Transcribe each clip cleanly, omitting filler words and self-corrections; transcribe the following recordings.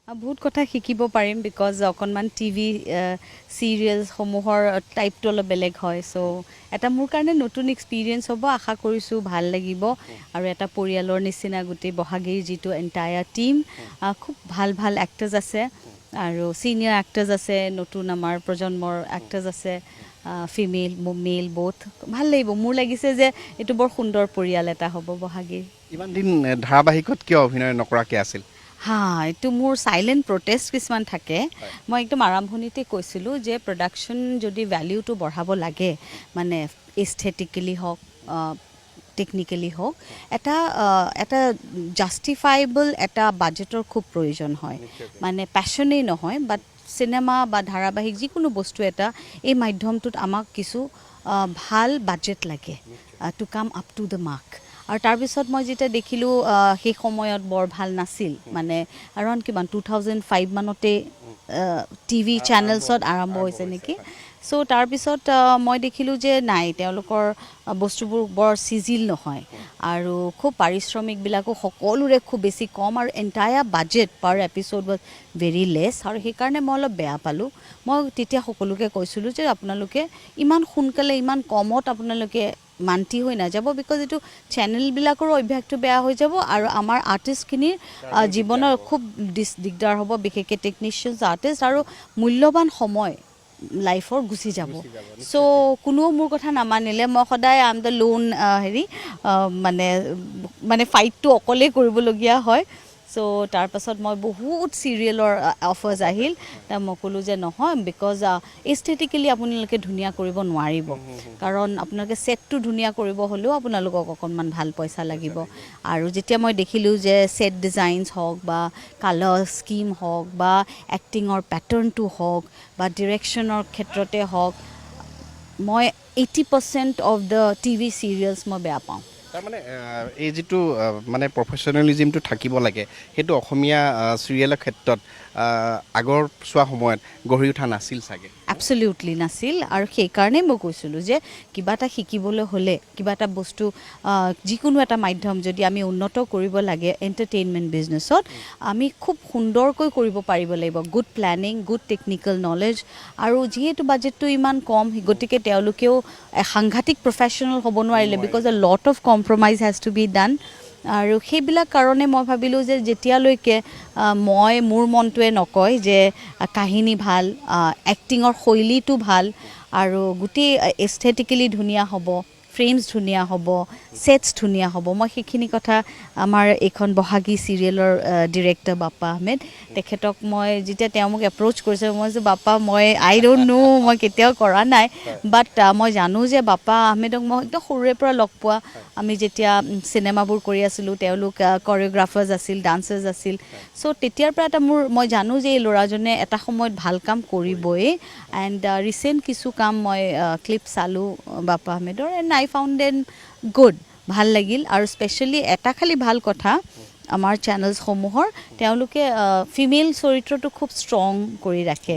বহুত কথা শিকিব পাৰিম, because অকণমান টিভি চিৰিয়েলসমূহৰ টাইপটো অলপ বেলেগ হয়। চ' এটা মোৰ কাৰণে নতুন এক্সপিৰিয়েঞ্চ হ'ব। আশা কৰিছোঁ ভাল লাগিব। আৰু এটা পৰিয়ালৰ নিচিনা গোটেই বহাগীৰ যিটো এণ্টায়াৰ টীম, খুব ভাল ভাল এক্টাৰ্ছ আছে আৰু ছিনিয়ৰ এক্টাৰ্ছ আছে, নতুন আমাৰ প্ৰজন্মৰ এক্টাৰ্ছ আছে, ফিমেল, মেল ব'থ। ভাল লাগিব। মোৰ লাগিছে যে এইটো বৰ সুন্দৰ পৰিয়াল এটা হ'ব বহাগীৰ। ইমান দিন ধাৰাবাহিকত কিয় অভিনয় নকৰাকৈ আছিল? হা, এইটো মোৰ চাইলেণ্ট প্ৰটেষ্ট কিছুমান থাকে। মই একদম আৰম্ভণিতে কৈছিলোঁ যে প্ৰডাকশ্যন যদি ভেলিউটো বঢ়াব লাগে, মানে এস্থেটিকেলি হওক, টেকনিকেলি হওক, এটা জাষ্টিফাইবল এটা বাজেটৰ খুব প্ৰয়োজন হয়। মানে পেশ্যনেই নহয়, বাট চিনেমা বা ধাৰাবাহিক যিকোনো বস্তু এটা, এই মাধ্যমটোত আমাক কিছু ভাল বাজেট লাগে to come up to the mark। আৰু তাৰপিছত মই যেতিয়া দেখিলোঁ, সেই সময়ত বৰ ভাল নাছিল। মানে এৰাউণ্ড কিমান, 2005 মানতে টিভি চেনেলছত আৰম্ভ হৈছে নেকি। চ' তাৰপিছত মই দেখিলোঁ যে নাই, তেওঁলোকৰ বস্তুবোৰ বৰ চিজিল নহয় আৰু খুব পাৰিশ্ৰমিকবিলাকো সকলোৰে খুব বেছি কম আৰু entire budget per episode was very less। আৰু সেইকাৰণে মই অলপ বেয়া পালোঁ। মই তেতিয়া সকলোকে কৈছিলোঁ যে আপোনালোকে ইমান সোনকালে ইমান কমত আপোনালোকে মান্তি হৈ নাযাব, because এইটো চেনেলবিলাকৰো অভ্যাসটো বেয়া হৈ যাব আৰু আমাৰ আৰ্টিষ্টখিনিৰ জীৱনৰ খুব দিগদাৰ হ'ব, বিশেষকৈ টেকনিচিয়ানছ, আৰ্টিষ্ট, আৰু মূল্যৱান সময় লাইফৰ গুচি যাব। চ' কোনেও মোৰ কথা নামানিলে। মই সদায় I am the lone হেৰি মানে ফাইটটো অকলেই কৰিবলগীয়া হয়। চ' তাৰপাছত মই বহুত চিৰিয়েলৰ অফাৰ্ছ আহিল। মই ক'লোঁ যে নহয়, because এস্থেটিকেলি আপোনালোকে ধুনীয়া কৰিব নোৱাৰিব, কাৰণ আপোনালোকে ছেটটো ধুনীয়া কৰিব হ'লেও আপোনালোকক অকণমান ভাল পইচা লাগিব। আৰু যেতিয়া মই দেখিলোঁ যে ছেট ডিজাইনছ হওক বা কালাৰ স্কিম হওক বা এক্টিঙৰ পেটাৰ্ণটো হওক বা ডিৰেকশ্যনৰ ক্ষেত্ৰতে হওক, মই 80% of the TV serials মই বেয়া পাওঁ। তাৰমানে এই যিটো মানে প্ৰফেচনেলিজিমটো থাকিব লাগে, সেইটো অসমীয়া চিৰিয়েলৰ ক্ষেত্ৰত আগৰ চোৱা সময়ত গঢ়ি উঠা নাছিল চাগে। এবছলিউটলি নাছিল। আৰু সেইকাৰণেই মই কৈছিলোঁ যে কিবা এটা শিকিবলৈ হ'লে, কিবা এটা বস্তু, যিকোনো এটা মাধ্যম যদি আমি উন্নত কৰিব লাগে, এণ্টাৰটেইনমেণ্ট বিজনেছত আমি খুব সুন্দৰকৈ কৰিব পাৰিব লাগিব, good planning, good technical knowledge। আৰু যিহেতু বাজেটটো ইমান কম, গতিকে তেওঁলোকেও সাংঘাতিক প্ৰফেচনেল হ'ব নোৱাৰিলে, because a lot of compromise has to be done। আৰু সেইবিলাক কাৰণে মই ভাবিলোঁ যে যেতিয়ালৈকে মই মোৰ মনটোৱে নকয় যে কাহিনী ভাল, এক্টিঙৰ শৈলীটো ভাল আৰু গোটেই এস্থেটিকেলি ধুনীয়া হ'ব, ফ্ৰেমছ ধুনীয়া হ'ব, ছেটছ ধুনীয়া হ'ব, মই সেইখিনি কথা আমাৰ এইখন বহাগী চিৰিয়েলৰ ডিৰেক্টৰ বাপ্পা আহমেদ, তেখেতক মই যেতিয়া তেওঁ মোক এপ্ৰ'চ কৰিছে, মই কৈছোঁ, "বাপ্পা, মই I don't know, মই কেতিয়াও কৰা নাই।" বাট মই জানো যে বাপ্পা আহমেদক মই একদম সৰুৰে পৰা লগ পোৱা। আমি যেতিয়া চিনেমাবোৰ কৰি আছিলোঁ, তেওঁলোক কৰিঅ'গ্ৰাফাৰ্ছ আছিল, ডান্সাৰ্ছ আছিল। চ' তেতিয়াৰ পৰা এটা মোৰ, মই জানো যে এই ল'ৰাজনে এটা সময়ত ভাল কাম কৰিবই। এণ্ড ৰিচেণ্ট কিছু কাম মই ক্লিপ চালোঁ বাপ্পা আহমেদৰ, and I found them good। ভাল লাগিল। আৰু স্পেচিয়েলি এটা খালি ভাল কথা আমাৰ চেনেলছসমূহৰ, তেওঁলোকে ফিমেল চৰিত্ৰটো খুব ষ্ট্ৰং কৰি ৰাখে।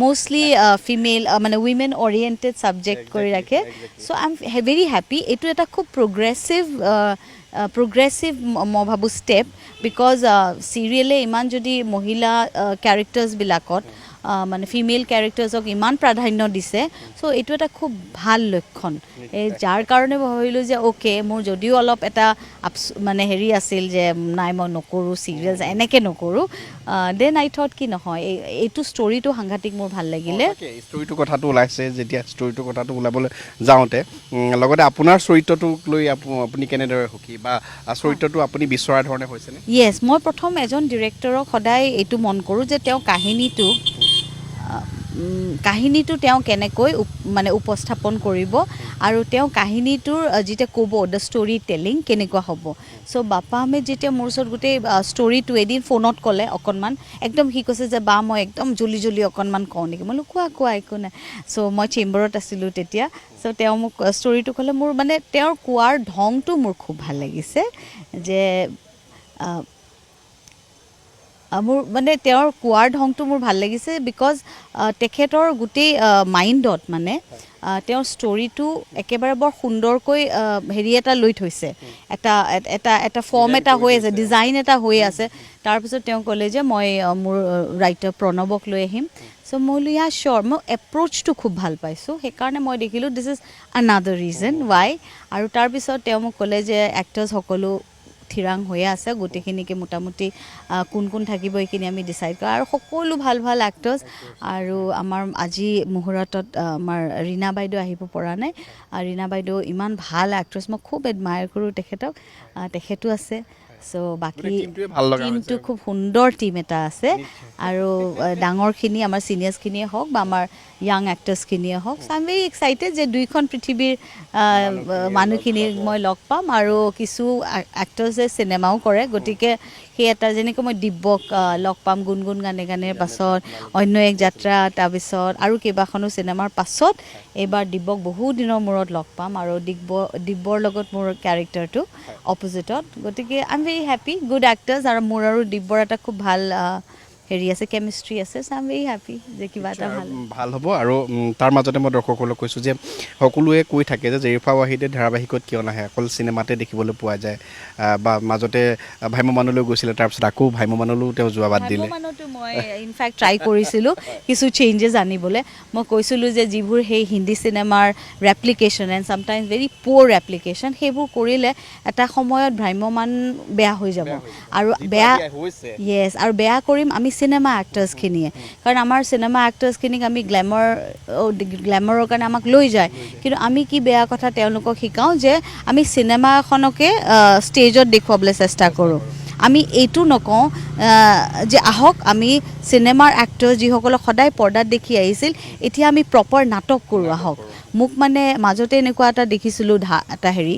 মষ্টলি ফিমেল, মানে উইমেন অৰিয়েণ্টেড ছাবজেক্ট কৰি ৰাখে। So I am very happy। এইটো এটা খুব প্ৰগ্ৰেছিভ মই ভাবোঁ ষ্টেপ, because চিৰিয়েলে ইমান যদি মহিলা কেৰেক্টাৰ্ছবিলাকত, মানে ফিমেল কেৰেক্টাৰ্ছক ইমান প্ৰাধান্য দিছে, চ' এইটো এটা খুব ভাল লক্ষণ। এই যাৰ কাৰণে মই ভাবিলোঁ যে অ'কে, মোৰ যদিও অলপ এটা মানে হেৰি আছিল যে নাই, মই নকৰোঁ চিৰিয়েলছ, এনেকৈ নকৰোঁ, then I thought কি নহয়, এইটো ষ্টৰিটো সাংঘাতিক মোৰ ভাল লাগিলে। ষ্টৰিটোৰ কথাটো ওলাইছে যেতিয়া, ষ্টৰিটোৰ কথাটো ওলাবলৈ যাওঁতে লগতে আপোনাৰ চৰিত্ৰটোক লৈ আপুনি কেনেদৰে সুখী বা চৰিত্ৰটো আপুনি বিচৰা ধৰণে হৈছেনে? য়েছ, মই প্ৰথম এজন ডিৰেক্টৰক সদায় এইটো মন কৰোঁ যে তেওঁ কাহিনীটো তেওঁ কেনেকৈ মানে উপস্থাপন কৰিব আৰু তেওঁ কাহিনীটোৰ যেতিয়া ক'ব, the story telling কেনেকুৱা হ'ব। চ' বাপ্পা আহমেদ যেতিয়া মোৰ ওচৰত গোটেই ষ্টৰিটো এদিন ফোনত ক'লে অকণমান, একদম সি কৈছে যে বা, মই একদম জল্দি জল্দি অকণমান কওঁ নেকি? মই বোলো, "কোৱা কোৱা, একো নাই।" চ' মই চেম্বাৰত আছিলোঁ তেতিয়া। চ' তেওঁ মোক ষ্টৰিটো ক'লে। মোৰ মানে তেওঁৰ কোৱাৰ ধংটো মোৰ খুব ভাল লাগিছে যে মোৰ মানে তেওঁৰ কোৱাৰ ঢংটো মোৰ ভাল লাগিছে, because তেখেতৰ গোটেই মাইণ্ডত মানে তেওঁৰ ষ্টৰিটো একেবাৰে বৰ সুন্দৰকৈ হেৰি এটা লৈ থৈছে, এটা এটা এটা ফৰ্ম এটা হৈ আছে, ডিজাইন এটা হৈ আছে। তাৰপিছত তেওঁ ক'লে যে মই মোৰ ৰাইটাৰ প্ৰণৱক লৈ আহিম। চ' মই বোলো, ইয়া, চিয়'ৰ। মই এপ্ৰ'চটো খুব ভাল পাইছোঁ, সেইকাৰণে মই দেখিলোঁ this is another reason why. আৰু তাৰপিছত তেওঁ মোক ক'লে যে এক্টাৰ্ছ সকলো থিৰাং হৈয়ে আছে, গোটেইখিনিকে মোটামুটি কোন কোন থাকিব এইখিনি আমি ডিচাইড কৰা আৰু সকলো ভাল ভাল এক্টাৰ্ছ। আৰু আমাৰ আজি মুহূৰ্তত আমাৰ ৰীণা বাইদেউ আহিব পৰা নাই। আৰু ৰীণা বাইদেউ ইমান ভাল এক্ট্ৰেছ, মই খুব এডমায়াৰ কৰোঁ তেখেতক। তেখেতো আছে। চ' বাকী গোটেই টিমটোৱে ভাল লগা টিমটো হৈছে। খুব সুন্দৰ টিম এটা আছে। আৰু ডাঙৰখিনি, আমাৰ ছিনিয়ৰ্ছখিনিয়ে হওক বা আমাৰ য়াং এক্টাৰ্ছখিনিয়ে হওক, so I am very excited যে দুইখন পৃথিৱীৰ মানুহখিনিক মই লগ পাম। আৰু কিছু এক্টাৰ্ছে চিনেমাও কৰে, গতিকে সেই এটা যেনেকৈ মই দিব্যক লগ পাম গুণগুণ গানে গানেৰ পাছত, অন্য এক যাত্ৰা, তাৰপিছত আৰু কেইবাখনো চিনেমাৰ পাছত এইবাৰ দিব্যক বহু দিনৰ মূৰত লগ পাম। আৰু দিব্যৰ লগত মোৰ কেৰেক্টাৰটো অপজিটত, গতিকে I am very happy. Good actors আৰু মোৰ আৰু দিব্যৰ এটা খুব ভাল হেৰি আছে, কেমিষ্ট্ৰি আছে। So I am very happy যে কিবা এটা ভাল ভাল হ'ব। আৰু তাৰ মাজতে মই দৰ্শকসকলক কৈছোঁ যে সকলোৱে কৈ থাকে যে জেৰিফা ৱাহিদে ধাৰাবাহিকত কিয় নাহে, অকল চিনেমাতে দেখিবলৈ পোৱা যায়। বা মাজতে ভ্ৰাম্যমানলৈ গৈছিলে, তাৰপিছত আকৌ ভ্ৰাম্যমানলৈও তেওঁ যোৱা বাদ দিলে। ভ্ৰাম্যমানতো মই ইনফেক্ট ট্ৰাই কৰিছিলোঁ কিছু চেঞ্জেছ আনিবলৈ। মই কৈছিলোঁ যে যিবোৰ সেই হিন্দী চিনেমাৰ replication and sometimes very poor replication, সেইবোৰ কৰিলে এটা সময়ত ভ্ৰাম্যমান বেয়া হৈ যাব আৰু বেয়া য়েছ, আৰু বেয়া কৰিম আমি চিনেমা এক্টাৰ্ছখিনিয়ে, কাৰণ আমাৰ চিনেমা এক্টাৰ্ছখিনিক আমি গ্লেমাৰৰ কাৰণে আমাক লৈ যায়, কিন্তু আমি কি বেয়া কথা তেওঁলোকক শিকাওঁ যে আমি চিনেমা এখনকে ষ্টেজত দেখুৱাবলৈ চেষ্টা কৰোঁ। আমি এইটো নকওঁ যে আহক আমি চিনেমাৰ এক্টৰ যিসকলক সদায় পৰ্দাত দেখি আহিছিল, এতিয়া আমি প্ৰপাৰ নাটক কৰোঁ আহক। মোক মানে মাজতে এনেকুৱা এটা দেখিছিলোঁ এটা হেৰি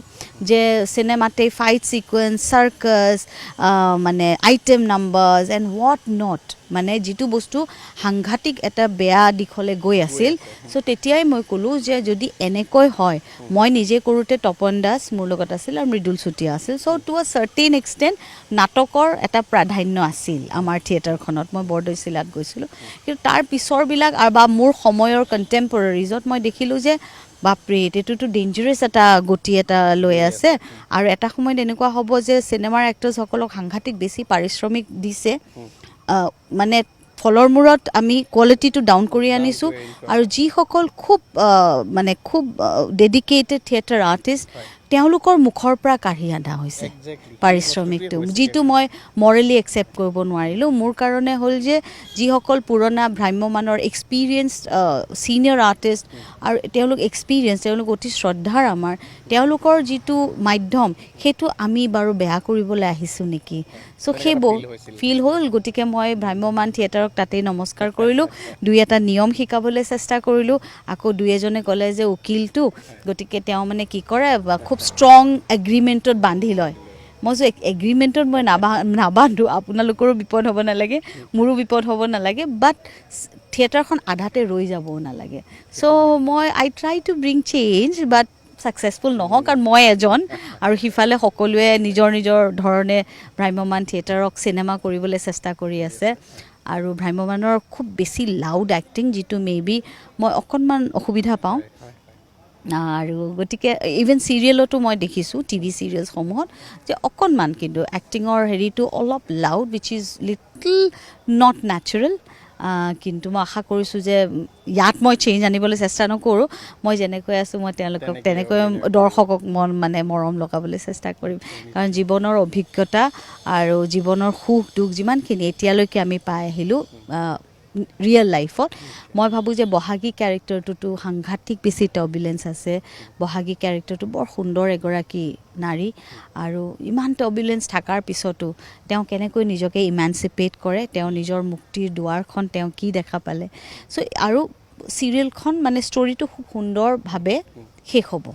যে চিনেমাতে ফাইট ছিকুৱেঞ্চ, চাৰ্কাছ, মানে item numbers and what not, মানে যিটো বস্তু সাংঘাতিক এটা বেয়া দিশলৈ গৈ আছিল। চ' তেতিয়াই মই ক'লোঁ যে যদি এনেকৈ হয়, মই নিজে কৰোঁতে তপন দাস মোৰ লগত আছিল আৰু মৃদুল চুতীয়া আছিল। So to a certain extent নাটকৰ এটা প্ৰাধান্য আছিল আমাৰ থিয়েটাৰখনত। মই বৰদৈচিলাত গৈছিলোঁ, কিন্তু তাৰ পিছৰবিলাক আৰু বা মোৰ সময়ৰ কণ্টেম্পৰেৰিজত মই দেখিলোঁ যে বাপৰে, এইটোতো ডেঞ্জাৰাছ এটা গতি এটা লৈ আছে। আৰু এটা সময়ত এনেকুৱা হ'ব যে চিনেমাৰ এক্টৰ্ছসকলক সাংঘাতিক বেছি পাৰিশ্ৰমিক দিছে, মানে ফলৰ মূৰত আমি কোৱালিটিটো ডাউন কৰি আনিছোঁ। আৰু যিসকল খুব মানে খুব ডেডিকেটেড থিয়েটাৰ আৰ্টিষ্ট, তেওঁলোকৰ মুখৰ পৰা কাঢ়ি অনা হৈছে পাৰিশ্ৰমিকটো, যিটো মই মৰেলি একচেপ্ট কৰিব নোৱাৰিলোঁ। মোৰ কাৰণে হ'ল যে যিসকল পুৰণা ভ্ৰাম্যমানৰ এক্সপিৰিয়েঞ্চ ছিনিয়ৰ আৰ্টিষ্ট আৰু তেওঁলোক এক্সপিৰিয়েঞ্চ, তেওঁলোক অতি শ্ৰদ্ধাৰ আমাৰ, তেওঁলোকৰ যিটো মাধ্যম সেইটো আমি বাৰু বেয়া কৰিবলৈ আহিছোঁ নেকি? চ' সেই ফিল হ'ল। গতিকে মই ভ্ৰাম্যমান থিয়েটাৰক তাতেই নমস্কাৰ কৰিলোঁ, দুই এটা নিয়ম শিকাবলৈ চেষ্টা কৰিলোঁ। আকৌ দুই এজনে ক'লে যে উকিলটো, গতিকে তেওঁ মানে কি কৰে বা খুব ষ্ট্ৰং এগ্ৰিমেণ্টত বান্ধি লয়। মই কৈছোঁ এগ্ৰিমেণ্টত মই নাবান্ধো, আপোনালোকৰো বিপদ হ'ব নালাগে, মোৰো বিপদ হ'ব নালাগে, বাট থিয়েটাৰখন আধাতে ৰৈ যাবও নালাগে। চ' মই I try to bring change, but successful নহওঁ, কাৰণ মই এজন আৰু সিফালে সকলোৱে নিজৰ নিজৰ ধৰণে ভ্ৰাম্যমান থিয়েটাৰক চিনেমা কৰিবলৈ চেষ্টা কৰি আছে। আৰু ভ্ৰাম্যমানৰ খুব বেছি লাউড এক্টিং, যিটো মে বি মই অকণমান অসুবিধা পাওঁ। আৰু গতিকে ইভেন চিৰিয়েলতো মই দেখিছোঁ, টিভি চিৰিয়েলছসমূহত যে অকণমান কিন্তু এক্টিঙৰ হেৰিটো অলপ loud, which is little not natural. কিন্তু মই আশা কৰিছোঁ যে ইয়াত মই চেঞ্জ আনিবলৈ চেষ্টা নকৰোঁ। মই যেনেকৈ আছোঁ, মই তেওঁলোকক তেনেকৈ দৰ্শকক মন মানে মৰম লগাবলৈ চেষ্টা কৰিম, কাৰণ জীৱনৰ অভিজ্ঞতা আৰু জীৱনৰ সুখ দুখ যিমানখিনি এতিয়ালৈকে আমি পাই আহিলোঁ ৰিয়েল লাইফত, মই ভাবোঁ যে বহাগী কেৰেক্টাৰটোতো সাংঘাতিক বেছি টাৰ্বুলেঞ্চ আছে। বহাগী কেৰেক্টাৰটো বৰ সুন্দৰ এগৰাকী নাৰী আৰু ইমান টাৰ্বুলেঞ্চ থকাৰ পিছতো তেওঁ কেনেকৈ নিজকে ইমানচিপেট কৰে, তেওঁ নিজৰ মুক্তিৰ দুৱাৰখন তেওঁ কি দেখা পালে। চ' আৰু চিৰিয়েলখন মানে ষ্টৰিটো খুব সুন্দৰভাৱে শেষ হ'ব।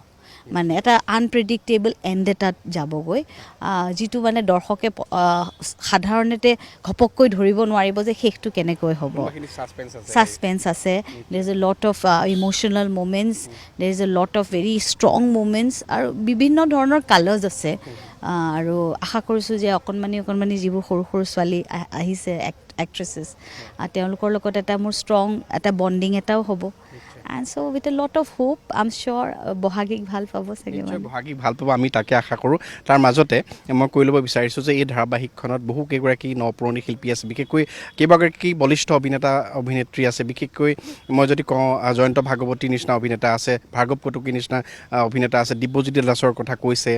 মানে এটা আনপ্ৰেডিক্টেবল এণ্ড এটাত যাবগৈ, যিটো মানে দৰ্শকে সাধাৰণতে ঘপককৈ ধৰিব নোৱাৰিব যে শেষটো কেনেকৈ হ'ব। কোনোবাখিনি ছাছপেন্স আছে। ছাছপেন্স আছে। There is a lot of emotional moments, there is a lot of very strong moments আৰু বিভিন্ন ধৰণৰ কালাৰ্ছ আছে। আৰু আশা কৰিছোঁ যে অকণমানি অকণমানি যিবোৰ সৰু সৰু ছোৱালী আহিছে, এক্ট্ৰেছেছ, তেওঁলোকৰ লগত এটা মোৰ ষ্ট্ৰং এটা বণ্ডিং এটাও হ'ব। And so with a lot of hope, I am sure বহাগীক ভাল পাব চাগে নিশ্চয় মানে। বহাগী ভাল পাব, আমি তাকে আশা কৰোঁ। তাৰ মাজতে মই কৈ ল'ব বিচাৰিছোঁ যে এই ধাৰাবাহিকখনত বহু কেইগৰাকী ন পুৰণি শিল্পী আছে, বিশেষকৈ কেইবাগৰাকী বলিষ্ঠ অভিনেতা অভিনেত্ৰী আছে। বিশেষকৈ মই যদি কওঁ, জয়ন্ত ভাগৱতীৰ নিচিনা অভিনেতা আছে, ভাৰ্গৱ কটকীৰ নিচিনা অভিনেতা আছে, দিব্যজ্যোতি দাসৰ কথা কৈছে,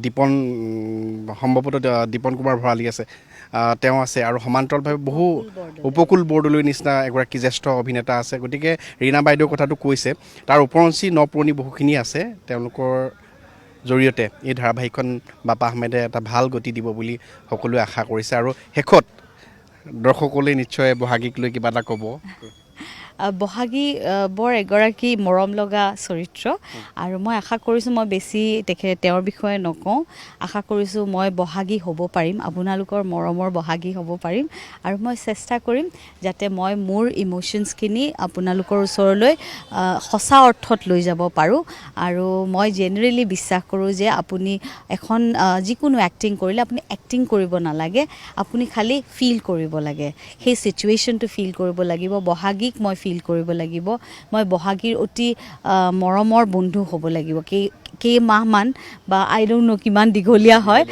দীপন, সম্ভৱতঃ দীপন কুমাৰ ভৰালী আছে, তেওঁ আছে আৰু সমান্তৰালভাৱে বহু উপকুল বৰদলৈৰ নিচিনা এগৰাকী জ্যেষ্ঠ অভিনেতা আছে। গতিকে ৰীণা বাইদেউৰ কথাটো কৈছে, তাৰ ওপৰঞ্চি ন পুৰণি বহুখিনি আছে। তেওঁলোকৰ জৰিয়তে এই ধাৰাবাহিকখন বাপা আহমেদে এটা ভাল গতি দিব বুলি সকলোৱে আশা কৰিছে। আৰু শেষত দৰ্শকলৈ নিশ্চয় বহাগীক লৈ কিবা এটা ক'ব। বহাগী বৰ এগৰাকী মৰম লগা চৰিত্ৰ আৰু মই আশা কৰিছোঁ, মই বেছি তেওঁৰ বিষয়ে নকওঁ, আশা কৰিছোঁ মই বহাগী হ'ব পাৰিম, আপোনালোকৰ মৰমৰ বহাগী হ'ব পাৰিম আৰু মই চেষ্টা কৰিম যাতে মই মোৰ ইম'শ্যনছখিনি আপোনালোকৰ ওচৰলৈ সঁচা অৰ্থত লৈ যাব পাৰোঁ। আৰু মই জেনেৰেলি বিশ্বাস কৰোঁ যে আপুনি এখন যিকোনো এক্টিং কৰিলে আপুনি এক্টিং কৰিব নালাগে, আপুনি খালি ফিল কৰিব লাগে, সেই ছিটুৱেশ্যনটো ফিল কৰিব লাগিব। বহাগীক মই ফিল কৰিব লাগিব, মই বহাগীৰ অতি মৰমৰ বন্ধু হ'ব লাগিব। কেইমাহমান বা আই don't ন' কিমান দীঘলীয়া হয়,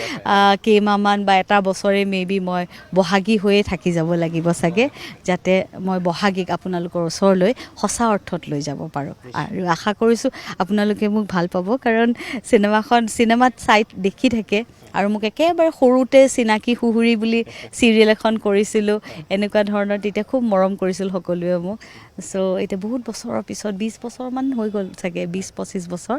কেইমাহমান বা এটা বছৰে মে বি মই বহাগী হৈয়ে থাকি যাব লাগিব চাগে, যাতে মই বহাগীক আপোনালোকৰ ওচৰলৈ সঁচা অৰ্থত লৈ যাব পাৰোঁ। আৰু আশা কৰিছোঁ আপোনালোকে মোক ভাল পাব, কাৰণ চিনেমাখন চিনেমাত চাই দেখি থাকে আৰু মোক একেবাৰে সৰুতে চিনাকি সুহুৰি বুলি চিৰিয়েল এখন কৰিছিলোঁ, এনেকুৱা ধৰণৰ, তেতিয়া খুব মৰম কৰিছিল সকলোৱে মোক। চ' এতিয়া বহুত বছৰৰ পিছত, 20 বছৰমান হৈ গ'ল চাগে, 20-25 বছৰ,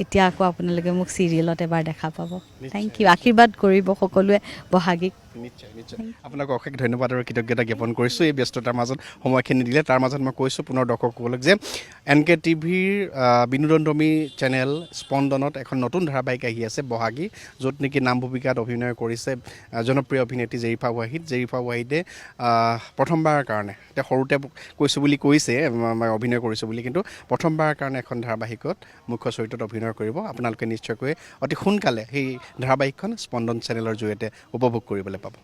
এতিয়া আকৌ আপোনালোকে মোক চিৰিয়েলত এবাৰ দেখা পাব। Thank U. আশীৰ্বাদ কৰিব সকলোৱে বহাগীক। নিশ্চয় নিশ্চয়, আপোনাক অশেষ ধন্যবাদ আৰু কৃতজ্ঞতা জ্ঞাপন কৰিছোঁ এই ব্যস্ততাৰ মাজত সময়খিনি দিলে। তাৰ মাজত মই কৈছোঁ পুনৰ দৰ্শকসকলক যে এন কে টিভিৰ বিনোদনধৰ্মী চেনেল স্পন্দনত এখন নতুন ধাৰাবাহিক আহি আছে বহাগী, য'ত নেকি নাম ভূমিকাত অভিনয় কৰিছে জনপ্ৰিয় অভিনেত্ৰী জেৰিফা ৱাহিদ। জেৰিফা ৱাহিদে প্ৰথমবাৰৰ কাৰণে, তেওঁ সৰুতে কৈছোঁ বুলি কৈছে, মই অভিনয় কৰিছোঁ বুলি, কিন্তু প্ৰথমবাৰৰ কাৰণে এখন ধাৰাবাহিকত মুখ্য চৰিত্ৰত অভিনয় কৰিব। আপোনালোকে নিশ্চয়কৈ অতি সোনকালে সেই ধাৰাবাহিকখন স্পন্দন চেনেলৰ জৰিয়তে উপভোগ কৰিবলৈ পাব।